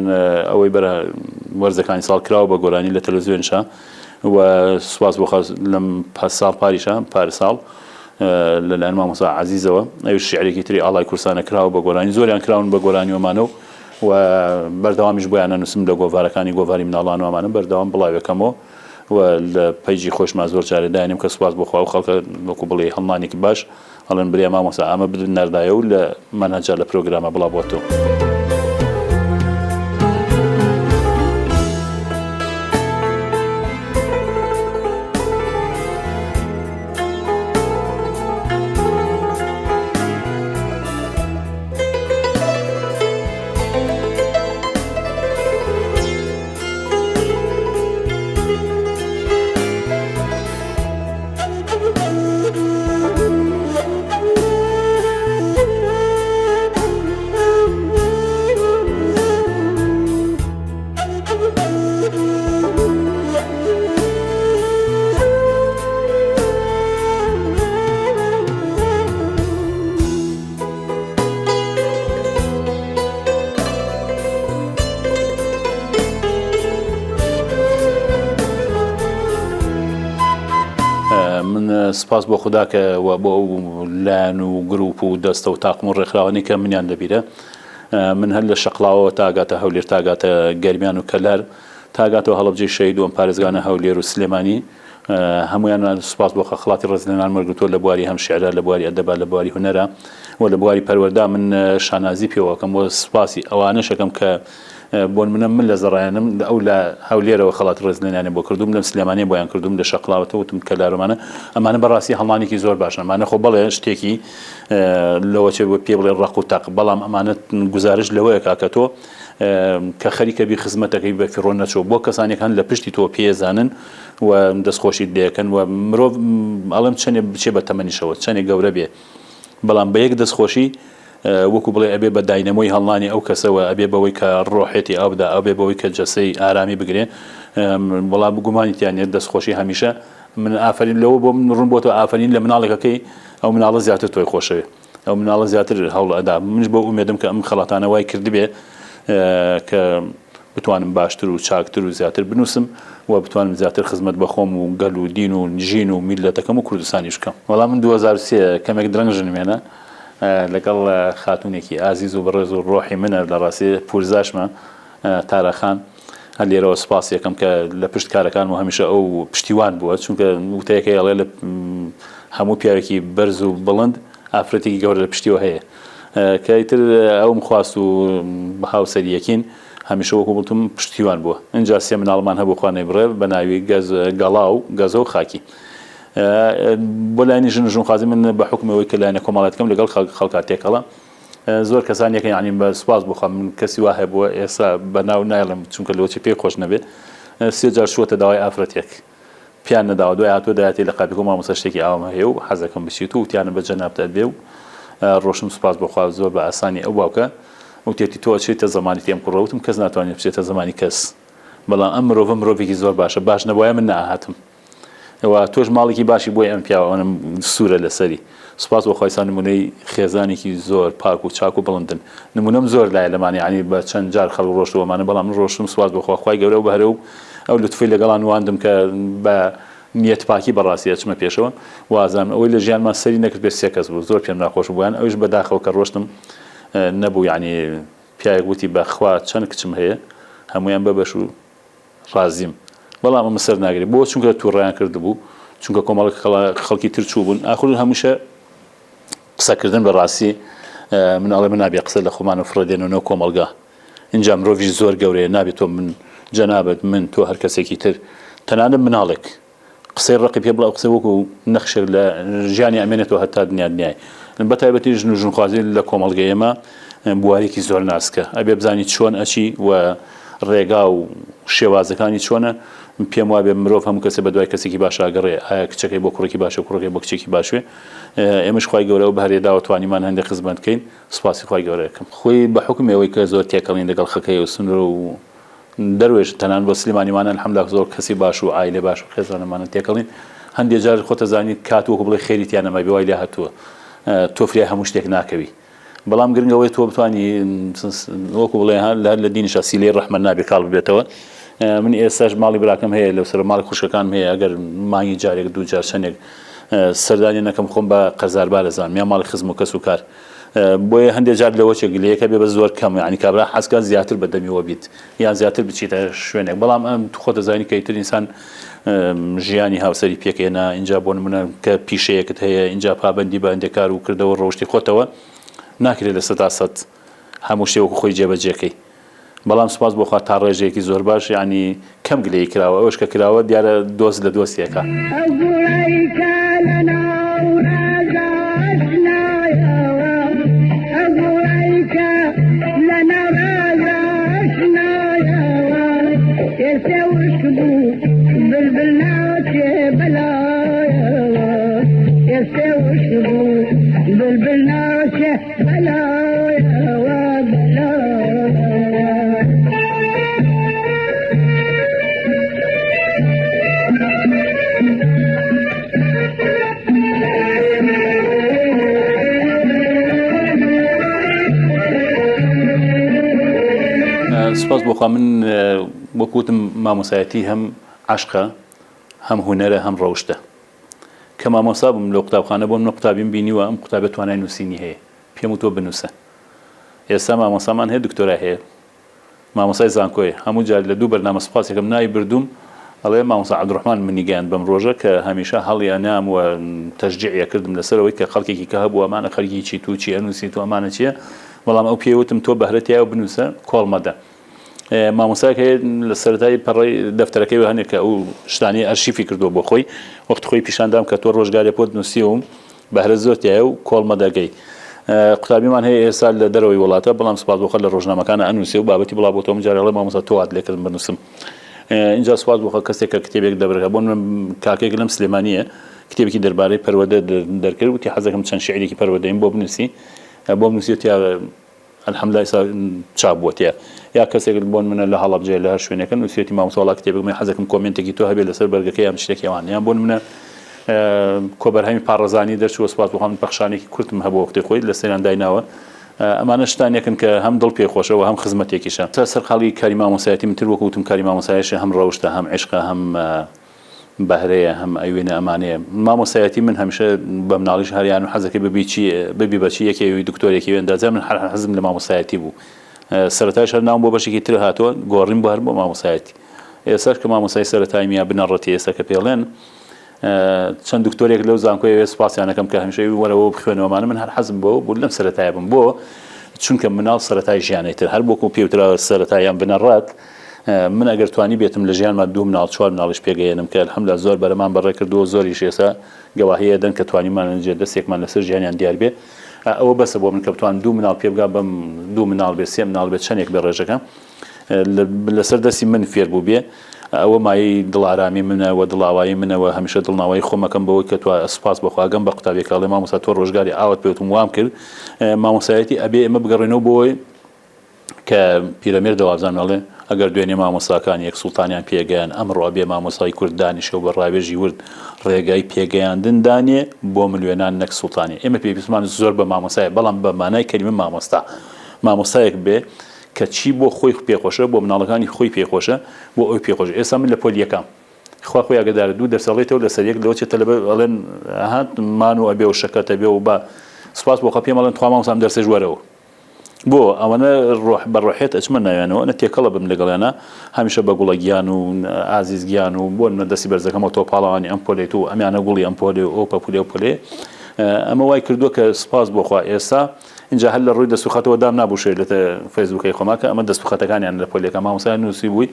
ئەوەی بەرە وەرزەکانی ساڵ کراوە بە گۆرانی لە تەلەڤزیۆنشا و سوپاس بۆ خوا لەم ساڵ پاریشا پارساڵ لەلایەن مامۆستا عەزیزەوە ئەویش شیعرێکی تری ئاڵای کوردستانە کراوە بە گۆرانی زۆریان کراون بە گۆرانی وەمانە و و بەردەوامیش بۆیان ئەنووسم لە گۆڤارەکانی گۆڤاری مناڵان و ئەمانە بەردەوام بڵاوێکەمەوە و لە پەیجی خۆشما زۆر جارێ داینم کە سوپاس بۆ خوا و خەڵکە وەکو بڵێی هەڵنانێکی باش ئەڵێن بریا مامۆستا ئەمە بنەردایە و لە مەنهەجا لە پرۆگرامە بڵاو بۆتەوە. من سپاس بۆ خودا کە و بۆ ئەو لایەن و گروپ و دەستە و تاقم و ڕێکخراوانەی کە منیان لەبیرە من هەر لە شەقڵاوەوە تاگاتە هەولێر تاگاتە گەرمیان و کەلار تاگاتەوە هەڵەبجەی شەهید و ئەم پارێزگانە هەولێر و سلێمانی هەموویان سوپاس بۆ خوا خەڵاتی ڕێزلێنان وەرگرتووە لە بواری هەم شیعرا لە بواری ئەدەبا لە بواری هونەرا و لە بواری پەروەردە من شانازی پێوەکەم و سوپاسی ئەوانەش ئەکەم کە بۆ نمونە من لە زەڕایەنم لە ئەو لە هەولێرەوە خەڵاتی ڕێزلێنانی بۆ کردووم لەم سلێمانیە بۆیان کردووم لە شەقڵاوەتە وتم کەلارۆمانە ئەمانە بەڕاستی هەڵمانێکی زۆر باشن ئەمانە خۆ بەڵێ شتێکی لەوە چێ پێ بڵێ ڕق و تەق بەڵام ئەمانە گوزارش لەوەیە کاکە تۆ کە خەریکە بی خزمەتەکەی بە فیڕۆ نەچۆ بۆ کەسانێک هەن لە پشتی تۆ پێزانن و دەستخۆشیت لێکەن و مرۆڤ ئەڵێم چەنێ بچێ بە تەمەنیشەوە چەنێ گەورە بێ بەڵام بە یەک دەستخۆشی وەکو بڵێ ئەبێ بە داینەمۆی هەڵنانی ئەو کەسەوە ئەبێ بەوەی کە ڕۆحێتی ئەو بدا ئەبێ بەوەی کە جەسەی ئارامی بگرێ وەڵا گومانی تیا نیە دەستخۆشی هەمیشە من ئافەرین لەوە بۆ من ڕوون بۆتەوە ئافەرین لە مناڵێکەکەی ئەو مناڵە زیاتر تۆی خۆشەوێ ئەو مناڵە زیاتر هەوڵ ئەدا منیش بەو ئومێدم کە ئەم خەڵاتانە وای کردبێ کە. بتوانم باشتر و چاکتر و زیاتر بنووسم و بتوانم زیاتر خزمەت بە خۆم و گەل و دین و ژین و میللەتەکەم و کوردستانیش بکەم. وەڵا من 2003 کەمێک درەنگ ژنم هێنا لەگەڵ خاتوونێکی ئازیز و بەڕێز و ڕۆحی منە لە ڕاستی پورزاشمە تارا خان هەر لێرەوە سوپاسی ئەکەم کە لە پشت کارەکانم و هەمیشە ئەو پشتیوان بووە چونکە وتەیەک هەیە ئەڵێ لە هەموو پیاوێکی بەرز و بڵند ئافرەتێکی گەورە لە پشتیەوە هەیە کە ئیتر ئەوم خواست و هاوسەری یەکین هەمیشە وەکو وتم پشتیوان بووە ئینجا سێ مناڵمان هەبوو خوا نەیبڕێ بە ناوی گەز گەڵا و گەزە و خاکی بۆ لایەنی ژن و ژنخوازی من بە حوکمی ئەوەی کە لایەنە کۆمەڵایەتەکەم لەگەڵ خەڵکا تێکەڵە زۆر کەسان یەکە یعنی بە سوپاس بۆ خوا من کەسی وا هەبووە ئێستا بە ناو نایڵێم چونکە لەوەچی پێی خۆش نەبێ سێ جار چووەتە داوای ئافرەتێک پیان نەداوە دوای هاتووە دایەتی لە قاپیکۆ مامۆستا شتێکی ئاوام هەیە و حەزەکەم بچیت و وتیانە بە جەنابت ئەبێ و ڕۆشتم سوپاس بۆ خوا زۆر بە ئاسانی ئەو باوکە وتێتی تۆ ئەچیتە زەمانی تێم کوڕە وتم کەس ناتوانێت بچێتە زەمانی کەس بەڵام ئەم مرۆڤە مرۆڤێکی زۆر باشە باش نەبوایە من نەئەهاتم و تۆش ماڵێکی باشی بۆی ئەم پیاوە ئەوەنەم سوورە لەسەری سوپاس بۆ خوای سا نمونەی خێزانێکی زۆر پاک و چاک و بڵندن نمونەم زۆر لایە لەمانە یانی بە چەند جار خەڵک ڕۆشتووە ئەمانە بەڵام من ڕۆشتم سوپاس بۆ خوا خوای گەورە ئەو بەهرە و ئەو لوتفەی لەگەڵا نواندم کە بە نیەت پاکی بەڕاستی ئەچمە پێشەوە وازانم ئەوەی لە ژیانما سەری نەکرد بێ سێ کەس بوو زۆر پێم ناخۆش بوویان ئەویش بەداخەوە کە ڕۆشتم نەبوو یانی پیاوێک وتی بە خوا چەند کچم هەیە هەموویان بە بەش و ڕازیم بەڵام ئەمە سەر ناگرێ بۆ چونکە توڕەیان کردبوو چونکە کۆمەڵێک خەڵکی تر چووبوون ئاخر هەمیشە قسەکردن بە ڕاستی من ئەڵێ من نابێ قسە لە خۆمان و فڕێ دێنەوە نێو کۆمەڵگا اینجا مرۆڤیش زۆر گەورەیە نابێت تۆ من جەنابت من تۆ هەر کەسێکی تر تەنانەت مناڵێک قسەی ڕەقی پێ بڵێ ئەو قسەی وەکو نەخشێک لە ژیانی ئەمێنێتەوە هەتا دنیا دنیای بە تایبەتی ژن و ژنخوازی لە کۆمەڵگەی ئێمە بوارێکی زۆر ناسکە ئەبێ بزانی چۆن ئەچی و ڕێگا و شێوازەکانی چۆنە پێم وابێ مرۆڤ هەموو کەسێ بە دوای کەسێکی باش ئاگەڕێ ئایا کچەکەی بۆ کوڕێکی باشە کوڕەکەی بۆ کچێکی باشوێ ئێمەش خوای گەورە ئەو بەهرەی داوە توانیمان هەندێک خزمەت بکەین سوپاسی خوای گەورە ئەکەم خۆی بە حوکمی ئەوەی کە زۆر تێکەڵین لەگەڵ خەکەی و سنوور و دەروێش تەنانەت بۆ سلیمانی وانە الحمدللە زۆر کەسی باش و عایلەی باش و خێزانەمانە تێکەڵین هەندێ جار خۆتە زانی کات وەکو بڵێ خێری تیا نەمابێ وای لێ هاتووە تۆ فریای هەموو شتێک ناکەوی بەڵام گرنگ ئەوەیە تۆ بتانی وەکو بڵێ ها لە لە دینیشا سیلەی ڕەحمە نابێ کاڵ ببێتەوە من ئێستاش ماڵی براکەم هەیە لەو سەر ماڵی خوشکەکانم هەیە ئەگەر مانگی جارێک دوو جار چەندێک سەردانی نەکەم خۆم بە قەرزاربار ئەزانم یا ماڵی خزم و کەس و کار بۆیە هەندێ جار لەوە چێ گلەیەکە بێ بەس زۆر کەم یانی کابرا حەزکا زیاتر بە دەمیەوە بیت یان زیاتر بچیتە شوێنێک بەڵام ئەم تو خۆت دەزانی کە ئیتر ئینسان ژیانی هاوسەری پێکهێنا ئینجا بۆ نمونە کە پیشەیەکت هەیە ئینجا پابەندی بە هەندێک کار و کردەوە ڕەوشتی خۆتەوە ناکرێت 100% هەموو شتێ وەکو خۆی جێبەجێکەی بەڵام سوپاس بۆ خوا تا ڕێژەیەکی زۆر باش یانی کەم گلەیی کراوە ئەوەش کە کراوە دیارە دۆست لە دۆستێکە. ئەو گوڵەی کە لە ناو ڕازا ئاشنایەوە ئەو گوڵەی کە لە ناو ڕازا ئاشنایەوە ئێستێ وشک بوو بلبل ناچێ بەلایەوە ئێستێ وشک بوو بلبل ناچێ سپاس بۆ خوا من وەک وتم مامۆسایەتی هەم عەشقە هەم هونەرە هەم ڕەوشتە کە مامۆستا بووم لە قوتابخانە بۆ منە قوتابیم بینیوە ئەم قوتابیە توانای نووسینی هەیە پێم وتووە بنووسە ئێستا مامۆستامان هەیە دکتۆرای هەیە مامۆستای زانکۆیە هەموو جار لە دوو بەرنامە سوپاسێکم ناوی بردووم ئەڵێ مامۆستا عەبدولڕەحمان منی گەیاند بەم ڕۆژە کە هەمیشە هەڵی ئەنام و تەشجیعی ئەکردم لەسەر ئەوەی کە خەڵکێکی کە هەبوو ئەمانە خەریکی چیت و چی ئەنووسیت و ئەمانە چییە بەڵام ئەو پێی وتم تۆ بەهرە تیایە و بنووسە کۆڵ مەدە مامۆستایەک هەیە لە سەرەتای پەڕەی دەفتەرەکەی هەنێک کە ئەو شتانەی ئەرشیفی کردووە بۆ خۆی وەخت خۆی پیشاندام کە تۆ ڕۆژگارێ پۆت نووسیوم بەهرە زۆر تایە و کۆڵ مەدەگەی قوتابیمان هەیە ئێستا لە دەرەوەی وڵاتە بەڵام سوپاس بۆ خوا لە ڕۆژنامەکانە ئەنووسێ و بابەتی بڵاو بۆتەوە من جارێ ئەڵێ مامۆستا تۆ وات لێکردم بنووسم اینجا سوپاس بۆ خوا کەسێک کە کتێبێک دەبرکە بۆ من کاکێک لەم سلێمانییە کتێبێکی دەربارەی پەروەردە دەرکرد وتی حەزەکەم چەند شیعرێکی پەروەردەیم بۆ بنووسی بۆم نووسیوە تیا الحمدللە ئێستا چاپ بووە تیا یا کەسێک بۆ نمونە لە هەڵەبجەیە لە هەر شوێنێکە نووسیوێتی مامۆستا وەڵا کتێبێکم هەیە حەزەکەم comment ێکی تۆ هەبێت لەسەر بەرگەکەی یان شتێکی ئەوان یان بۆ نمونە کۆبەرهەمی پاڕەزانی دەرچووە سوپاس بۆ خوا من پەخشانێکی کورتم هەبوو وەختی خۆی لەسەریان دایناوە. ئەمانە شتانێکن کە هەم دڵ پێ خۆشە و هەم خزمەتێکیشە. سەرقاڵی کاری مامۆستایەتیم تر وەکو وتم کاری مامۆستایەش هەم ڕەوشتە هەم عیشقە هەم بەهرەیە هەم ئەوێنە ئەمانەیە. مامۆستایەتی من هەمیشە بە مناڵیش هەر یان حەزەکەی ببی چی ببی بە چی یەکێ دکتۆر یەکێ ئەندازیار من هەر حەزم لە مامۆستایەتی بوو. سەرەتایش هەر ناوم بۆ بەشێکی تر هاتووە گۆڕیم بۆ هەر بۆ مامۆستایەتی. ئێستاش کە مامۆستای سەرەتاییم یا بنەڕەتی ئێستا کە پێڵێن چەند دکتۆرێک لەو زانکۆی ئەوێ سوپاسیان ئەکەم کە هەمیشە وەرەوە بخوێنەوە ئەمانە من هەر حەزم بەوە بوو لەم سەرەتایە بم بۆ چونکە مناڵ سەرەتای ژیانەی تر هەر وەکو پێوتراوە سەرەتا یان بنەڕەت من ئەگەر توانی بێتم لە ژیانما دوو مناڵ چوار مناڵیش پێگەیەنم کە الحمدلله زۆر بەرەمان بەڕێ کردووە زۆریش ئێستا گەواهی ئەدەن کە توانیمان جێ دەستێکمان لەسەر ژیانیان دیار بێ ئەوە بەسە بۆ من کە بتوان دوو مناڵ پێ بگا بەم دوو مناڵ بێ سێ مناڵ بێ چەندێک بێ ڕێژەکە لەسەر دەستی من فێر بووبێ ئەوە مایەی دڵئارامی منە و دڵاوایی منە و هەمیشە دڵناوایی خۆم ئەکەم بەوەی کە توا سوپاس بۆ خوا گەم بە قوتابیەکە ئەڵێ مامۆستا تۆ ڕۆژگاری ئاوت پێوتم وام کرد مامۆستایەتی ئەبێ ئێمە بگەڕێنەوە بۆی کە پیرەمێردە وابزانم ئەڵێ ئەگەر دوێنێ مامۆستاکان یەک سوڵتانیان پێگەیان ئەمڕۆ ئەبێ مامۆستای کورد دانیشێ و بە ڕاوێژی ورد ڕێگای پێگەیاندن دانێ بۆ ملوێنان نەک سوڵتانی ئێمە پێویستمان زۆر بە مامۆستایە بەڵام بە مانای کەلیمە مامۆستا مامۆستایەک بێ کە چی بۆ خۆی پێ خۆشە بۆ مناڵەکانی خۆی پێ خۆشە بۆ ئەوی پێ خۆشە ئێستا من لە پۆل یەکام خوا خۆی ئاگەدارە دوو دەرس ئەڵێتەوە لەسەر یەک لەوە چێ تەلەبە ئەڵێن ئەها مان و ئەبێ و شەکەت ئەبێ و با سوپاس بۆ خوا پێم ئەڵێن تخوا مامۆستا ئەم دەرسەش وەرەوە بۆ ئەوەنە ڕۆح بە ڕۆحێت ئەچمە ناویانەوە نە تێکەڵە بم لەگەڵیانە هەمیشە بە گوڵە گیان و ئازیز گیان و بۆ نمە دەستی بەرزەکەمەوە تۆ پاڵەوانی ئەم پۆلێت و ئەمیانە گوڵی ئەم پۆلێ و ئەو پەپولێ و پۆلێ ئەمە وای کردووە کە سوپاس بۆ خوا ئێستا ئینجا هەر لە ڕووی دەست و خەتەوە دام نابوو شێر لە فەیسبووکەی خۆما کە ئەمە دەست و خەتەکانیان لە پۆلێکە مامۆستایان نووسی بووی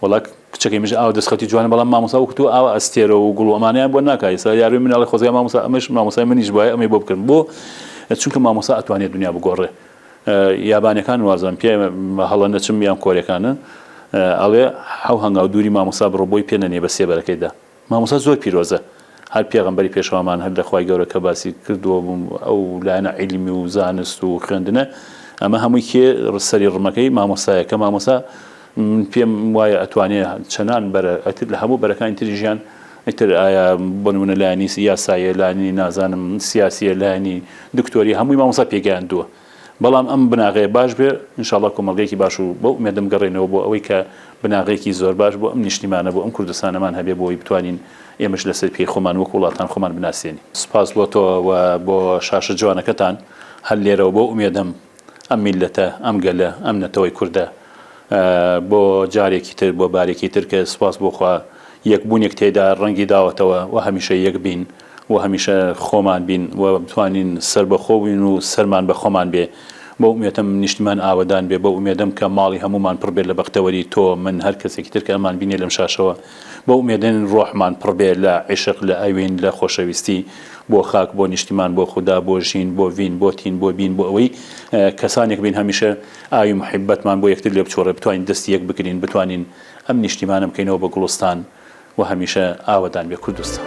وەڵا کچەکەی منش ئاوا دەست خەتی جوانە بەڵام مامۆستا وەکو تۆ ئاوا ئەستێرە و گوڵ و ئەمانەیان بۆ ناکا ئێستا یاروی من ئەڵێ خۆزگا مامۆستا ئەمەش مامۆستای منیش بوایە ئەمەی بۆ بکردم بۆ چونکە مامۆستا ئەتوانێت دنیا بگۆڕێ یابانەکان وازم پێ هەڵە نەچم یان کۆرەکانە ئەڵێ حەو هەنگاو دووری مامۆستا بڕۆ بۆی پێ نەنێ بە سێبەرەکەیدا مامۆستا زۆر پیرۆزە هەر پێغەمبەری پێشەوامان هەر لە خوای گەورە کە باسی کردووە ئەو لایەنە عیلمی و زانست و خوێندنە ئەمە هەمووی کێ سەری ڕمەکەی مامۆستایە کە مامۆستا من پێم وایە ئەتوانێ چەنان بەرە ئەتر لە هەموو بەرەکانی تری ژیان ئیتر ئایا بۆ نمونە لایەنی یاساییە لایەنی نازانم سیاسیە لایەنی دکتۆری هەمووی مامۆستا پێگەیاندووە بەڵام ئەم بناغەیە باش بێ ان شاء اللە کۆمەڵگەیەکی باش و بەو ئومێدەم گەڕێینەوە بۆ ئەوەی کە بناغەیەکی زۆر باش بۆ ئەم نیشتیمانە بۆ ئەم کوردستانەمان هەبێ بۆ ئەوەی بتوانین ئێمەش لەسەر پێی خۆمان وەک وڵاتان خۆمان بناسێنین. سوپاس بۆ تۆ و بۆ شاشە جوانەکەتان. هەر لێرەوە بەو ئومێدەم ئەم میللەتە، ئەم گەلە، ئەم نەتەوەی کوردە بۆ جارێکی تر، بۆ بارێکی تر کە سوپاس بۆ خوا یەکبوونێک تێیدا ڕەنگی داوەتەوە و هەمیشە یەک بین و هەمیشە خۆمان بین و بتوانین سەربەخۆ بین و سەرمان بە خۆمان بێ. بەو ئومێدەم نیشتمان ئاوەدان بێ، بەو ئومێدەم کە ماڵی هەموومان پڕ بێت لە بەختەوەری تۆ، من، هەر کەسێکی تر کە ئەمان بینێ لەم شاشەوە. بەو ئومێدەین ڕۆحمان پڕ بێ لە عیشق، لە ئەوین، لە خۆشەویستی بۆ خاک، بۆ نیشتمان، بۆ خودا، بۆ ژین، بۆ ڤین، بۆ تین، بۆ بین، بۆ ئەوەی کەسانێک بین هەمیشە ئاوی موحیبەتمان بۆ یەکتر لێ بچۆڕێ، بتوانین دەستی یەک بگرین، بتوانین ئەم نیشتیمانە بکەینەوە بە گوڵستان و هەمیشە ئاوەدان بێ کوردستان.